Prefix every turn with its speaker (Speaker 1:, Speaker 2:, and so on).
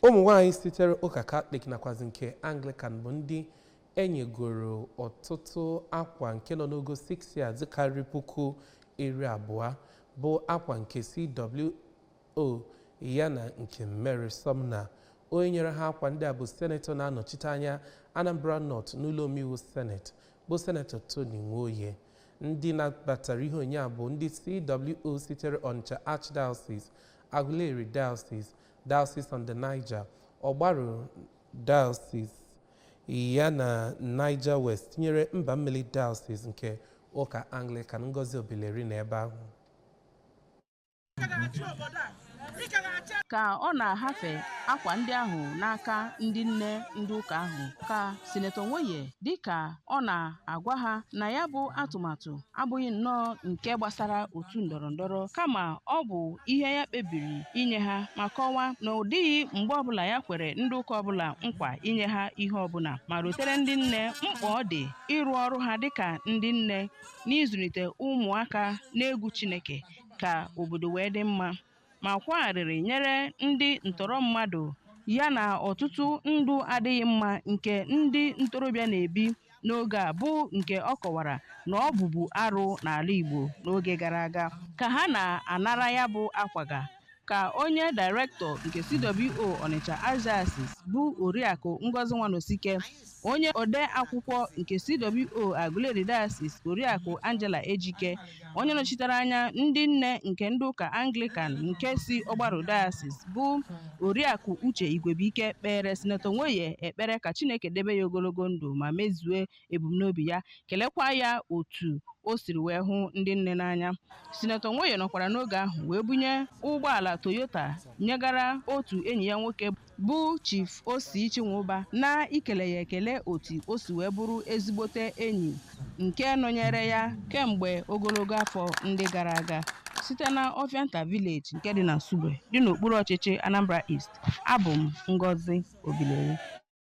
Speaker 1: Ụmụ nwaanyị sitere ụka Katọlik nakwazi nke Anglican bụ ndị enyegoro ọtụtụ akwa nke nọ n'ogo 6 yards karịrị 20,000, bụ akwa nke CWO ya na nke Mary Sumner. Onye nyere ha akwa ndị a bụ senetọ na-anọchite anya Anambra North n'ụlọ omeiwu Senate, bụ Senetọ Tony Nwoye. Ndị nabatara ihe onyinye a bụ ndị CWO sitere Onitsha Archdiocese, Aguleri Diocese, Diocese on the Niger, Ọgbaru Diocese ya na Niger West, tinyere Mba Mmiri Diocese nke ụka Anglican. Ngozi Obileri na ebe ahụ.
Speaker 2: Ka ọ na-ahafe akwa ndị ahụ n'aka ndị nne ndị ụka ahụ, ka Sinetọ Nwoye dịka ọ na-agwa ha na ya bụ atụmatụ abụghị nnọọ nke gbasara otu ndọrọndọrọ, kama ọ bụ ihe ya kpebiri inye ha, ma kọwaa na ọ dịghị mgbe ọbụla ya kwere ndị ụka ọbụla nkwa inye ha ihe ọbụla, ma rutere ndị nne mkpa ọ dị ịrụ ọrụ ha dịka ndị nne n'ịzụlite ụmụaka n'egwu Chineke ka obodo wee dị mma, ma kwagharịrị nyere ndị ntọrọ mmadụ ya na ọtụtụ ndụ adịghị mma nke ndị ntorobịa na-ebi n'oge a, bụ nke ọ kọwara na ọ bụbu arụ n'ala Igbo n'oge gara aga. Ka ha na-anara ya bụ akwaga, ka onye dairektọ nke CWO Onitsha Archdiocese, bụ Oriakụ Ngozi Nwanosike, onye ode akwụkwọ nke CWO Aguleri Diocese, Oriakụ Angela Ejike, onye nọchitere anya ndị nne nke ndị ụka Anglican nke si Ọgbaru Diocese, bụ Oriakụ Uche Igwebuike, kpere Sinetọ Nwoye ekpere ka Chineke debe ya ogologo ndụ ma mezue ebumnobi ya, kelekwa ya otu o siri wee hụ ndị nne n'anya. Sinetọ Nwoye nọkwara n'oge ahụ wee bunye ụgbọala Toyota nyegara otu enyi ya nwoke, bụ Chief Osi Chinwụba, na ikele ya ekele otu o si wee bụrụ ezigbote enyi nke nọnyere ya kemgbe ogologo afọ ndị gara aga. Site na Ofianta Village nke dị na Nsugbe dị n'okpuru ọchịchị Anambra East, abụ m Ngozi Obileri.